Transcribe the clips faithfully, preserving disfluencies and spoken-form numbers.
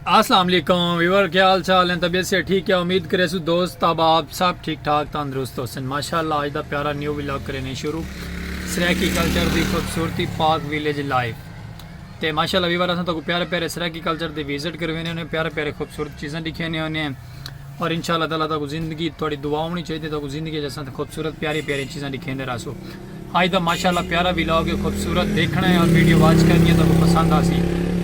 السلام علیکم ویور، کیا حال چال ہیں؟ طبیعت سے ٹھیک ہے؟ امید کرے سو دوست احباب سب ٹھیک ٹھاک تندرست ہوسن۔ ماشاءاللہ، اج دا پیارا نیو ولاگ کرینے شروع۔ سرائیکی کلچر دی خوبصورتی، پاک ویلیج لائف۔ تے ماشاءاللہ ویور، اساں تاکو پیارے پیارے سرائیکی کلچر دی وزٹ کروینے ہونے، پیارے پیارے خوبصورت چیزاں دکھینے ہونے ہیں۔ اور انشاءاللہ تعالیٰ تاکو زندگی تھوڑی دعا ہونی چاہیے، تاکو زندگی جیسا خوبصورت پیاری پیاری چیزاں دکھیندے رہسو۔ اج دا ماشاءاللہ پیارا ولاگ ہے، خوبصورت دیکھنا ہے اور ویڈیو واچ کرنی ہے، تاکو پسند آسی۔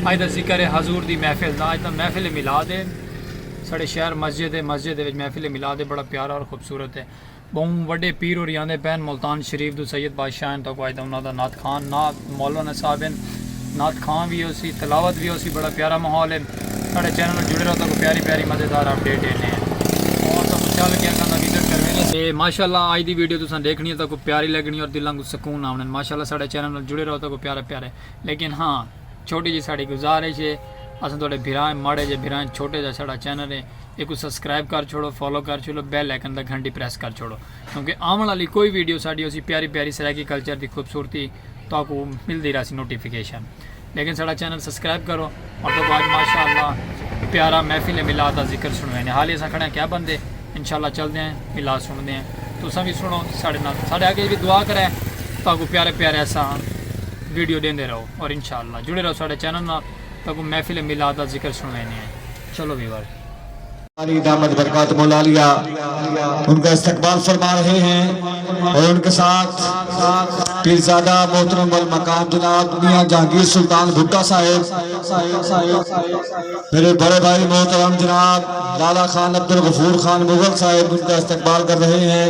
اج دا ذکر ہے حضور دی محفل دا۔ اج دا محفل میلاد ہے، ساڈے شہر مسجد ہے، مسجد دے وچ محفل میلاد ہے، بڑا پیارا اور خوبصورت ہے۔ بہوں وڈے پیر ہوری آندے پین ملتان شریف دو، سید بادشاہ ہیں، تاکو اج دا انہاں دا نعت خوان، نعت مولانا صاحب ہیں، نعت خوان بھی ہوسی، تلاوت بھی ہوسی، بڑا پیارا ماحول ہے۔ ساڈے چینل نال جڑے رہو، تاکو پیاری پیاری مزیدار اپڈیٹ دینے ہیں۔ اور تاکو چل کے اساں دا وزٹ کروینے۔ تے ماشاءاللہ اج دی ویڈیو تساں دیکھنی ہے، تاکو پیاری لگنی اور دلاں کو سکون آونا۔ ماشاءاللہ ساڈے چینل نال جڑے رہو، تاکو پیارا پیارا ہے۔ لیکن ہاں، چھوٹی جی ساڈی گزارش ہے، اساں تہاڈے بھرا ہیں، ماڑے جے بھرا ہیں، چھوٹے جا ساڈا چینل ہے، ایکوں سبسکرائب کر چھوڑو، فالو کر چھوڑو، بیل آئیکن دا گھنٹی پریس کر چھوڑو، کیونکہ آون والی کوئی ویڈیو ساڈی ہوسی پیاری پیاری سرائیکی کلچر دی خوبصورتی تہاکوں ملدی رہسی نوٹیفیکیشن۔ لیکن ساڈا چینل سبسکرائب کرو اور تہاکوں اج ماشاءاللہ پیارا محفل میلاد دا ذکر سنوینے۔ حالی اساں کھڑے ہیں کیا بندے، انشاءاللہ چلدے ہیں، میلاد سنڑدے ہیں۔ تساں وی سنڑو ساڈے نال، ساڈے اگے وی دعا کرے تہاکوں پیارے پیارے اساں ویڈیو ڈیندے رہو اور انشاءاللہ جڑے رہو ساڈے چینل نال، تہاکوں محفل میلاد دا ذکر سنوینے ہیں۔ چلو ویور۔ علی دامت برکاتہم العالیہ ان کا استقبال فرما رہے ہیں اور ان کے ساتھ پیرزادہ محترم المقام جناب میاں جہانگیر سلطان بھٹہ صاحب، میرے بڑے بھائی محترم جناب لالا خان عبد الغفور خان مغل صاحب ان کا استقبال کر رہے ہیں۔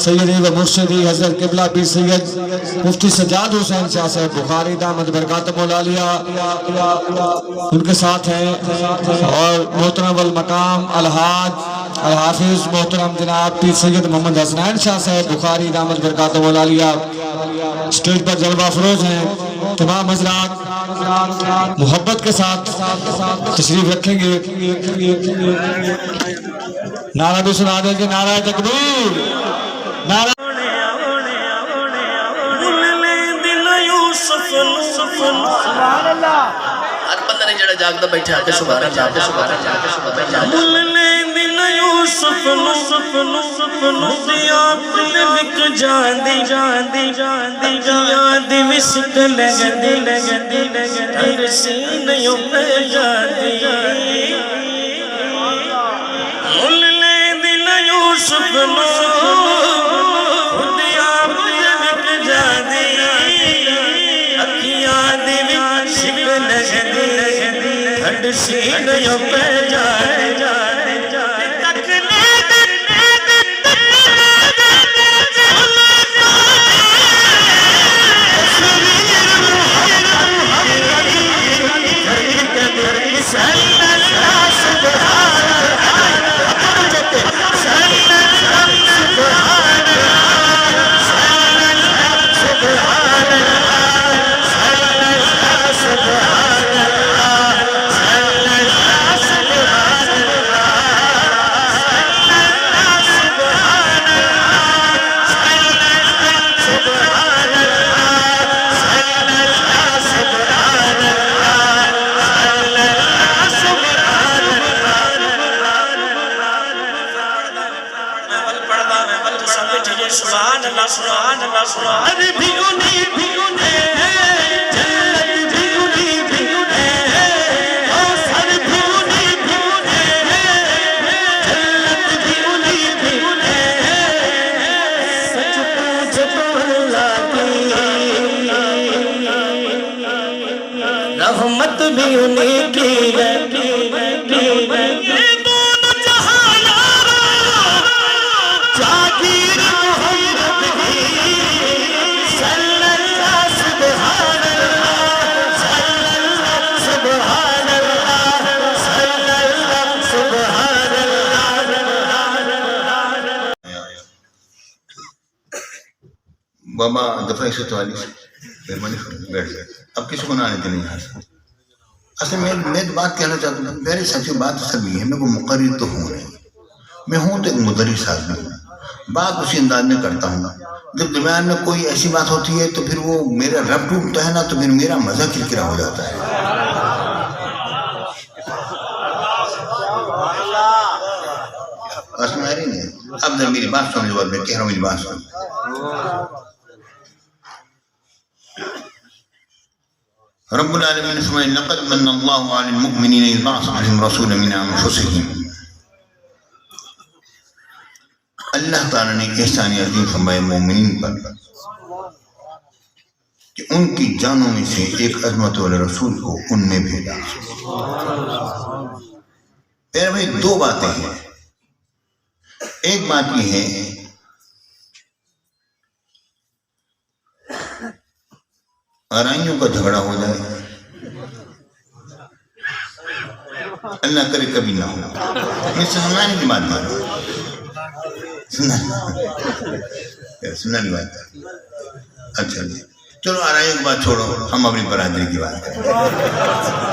سیدی و مرشدی حضرت قبلہ پیر سید مفتی سجاد حسین شاہ صاحب بخاری دامت برکاتہم العالیہ ان کے ساتھ ہیں، اور محترم المقام الحاج الحافظ محترم جناب پیر سید محمد حسنین شاہ صاحب بخاری دامت برکاتہم العالیہ اسٹیج پر جلوہ افروز ہیں۔ تمام حضرات محبت کے ساتھ تشریف رکھیں گے۔ نعرہ بھی سنا دیں گے، نعرہ تکبیر، نعرہ۔ مل لیندی نہ یوسف نوں۔ سبحان اللہ۔ ہر بندہ نے جڑا جاگدا بیٹھا آکھے سبحان اللہ، آکھے سبحان اللہ، آکھے سبحان اللہ۔ مل لیندی نہ یوسف نوں، یوسف نوں، خود آپ تے وک جاندی، جاندی، جاندی، اکھیاں دی وسک لگدی، لگدی، لگدی، ٹھنڈ سینیوں پے جاندی۔ مل لیندی نہ یوسف نوں، خود آپ تے وک جاندی، اکھیاں دی وسک لگدی، ٹھنڈ سینیوں پے جاندی۔ سبحان اللہ، سبحان اللہ، سبحان اللہ۔ رحمت بھی انہیں کی ہے۔ یہ دونوں جہاں یارا، جاگیر محمد کی۔ صلی اللہ، سبحان اللہ، صلی اللہ، سبحان اللہ، صلی اللہ، سبحان اللہ۔ بابا دفعہ ایک سو چوالیس، مہربانی فرمائیں، بیٹھ جائیں۔ اب کسی کو نہ آنے دینا یہاں سے۔ اصل میں، میں تو بات کہنا چاہتا ہوں، میرے ساتھی بات اصل میں یہ ہے، میں کوئی مقرر تو ہوں نہیں، میں ہوں تو ایک مدرس آدمی ہوں۔ بات اسی انداز میں کرتا ہوں، جب درمیان میں کوئی ایسی بات ہوتی ہے تو پھر وہ میرا رب ٹوٹتا ہے نا، تو پھر میرا مزہ کرکرا ہو جاتا ہے۔ اب ذرا میری بات سن لو، اب میں کہہ رہا ہوں، میری بات سن۔ رب العالمین فرمائے، لقد من اللہ علی المؤمنین اذ بعث فیہم رسولا من انفسہم۔ اللہ تعالیٰ نے احسان عظیم فرمایا مومنین پر کہ ان کی جانوں میں سے ایک عظمت والے رسول کو ان میں بھیجا۔ میرے بھائی، دو باتیں ہیں۔ ایک بات یہ ہے، آرائیوں کا جھگڑا ہو جائے، اللہ کرے کبھی نہ ہو۔ یہ سنانی کی بات ہے۔ سنانی، سنانی بات ہے۔ اچھا جی، چلو آرائیوں کی بات چھوڑو، ہم اپنی برادری کی بات کریں۔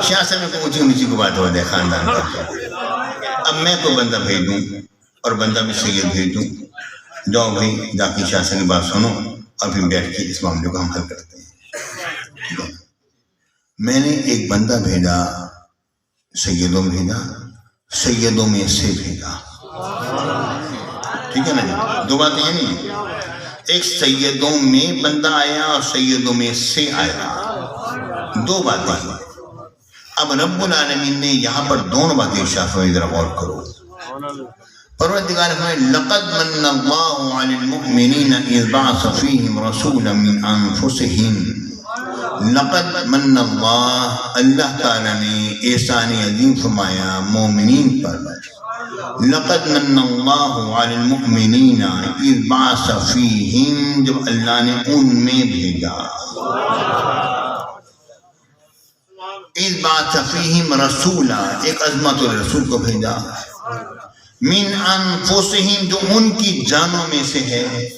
شاہ صاحب کو اونچی اونچی کو بات ہو جائے خاندان کی۔ اب میں کوئی بندہ بھیج دوں اور بندہ بھی سید بھیج دوں، جاؤ بھائی، جا کے شاہ صاحب کی بات سنو اور پھر بیٹھ کے اس معاملے کو ہم حل کرتے ہیں۔ ٹھیک ہے؟ میں نے ایک بندہ بھیجا، سیدوں بھیجا، سیدوں میں سے بھیجا۔ ٹھیک ہے نا جی؟ دو باتیں ہیں نہیں؟ ایک سیدوں میں بندہ آیا اور سیدوں میں سے آیا۔ دو باتیں ہیں۔ اب رب العالمین نے یہاں پر دونوں باتیں ارشاد فرمائی، ذرا غور کرو۔ پروردگار فرمائے، لقد من اللہ علی المؤمنین اذ بعث فیہم رسولا من انفسہم۔ لقد من اللہ، اللہ تعالیٰ نے احسان عظیم فرمایا مومنین پر۔ لقد من اللہ علی المؤمنین اذ بعث فیہم، جب اللہ نے ان میں بھیجا۔ اذ بعث فیہم رسولا، ایک عظمت والے رسول کو بھیجا۔ من انفسہم، جو ان کی جانوں میں سے ہے۔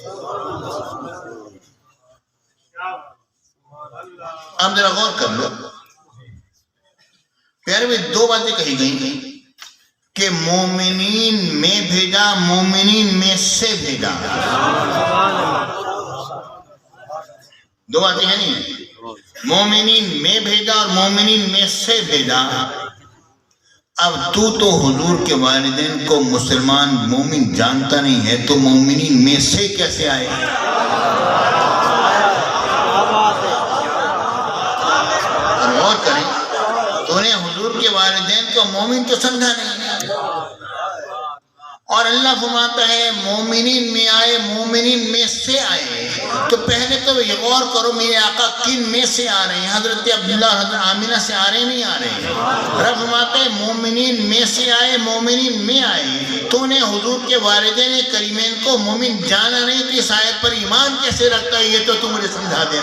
اب ذرا غور کر لو، پیارے بھائی، دو باتیں کہی گئیں کہ مومنین میں بھیجا، مومنین میں سے بھیجا۔ دو باتیں ہیں نہیں؟ مومنین میں بھیجا اور مومنین میں سے بھیجا۔ اب تو تو حضور کے والدین کو مسلمان مومن جانتا نہیں ہے، تو مومنین میں سے کیسے آئے؟ اور غور کریں، تو نے حضور کے والدین کو مومن تو سمجھا نہیں۔ اور اللہ فرماتا ہے، مومنین میں آئے، مومنین میں سے آئے۔ تو پہلے تو یہ غور کرو، میرے آقا کن میں سے آ رہے ہیں؟ حضرت عبداللہ اور حضرت آمنہ سے آ رہے ہیں، نہیں آ رہے ہیں؟ رب فرماتا ہے، مومنین میں سے آئے، مومنین میں آئے۔ تو نے حضور کے والدین کریمین کو مومن جانا نہیں، تو اس آیت پر ایمان کیسے رکھتا ہے، یہ تو تم مجھے سمجھا دینا۔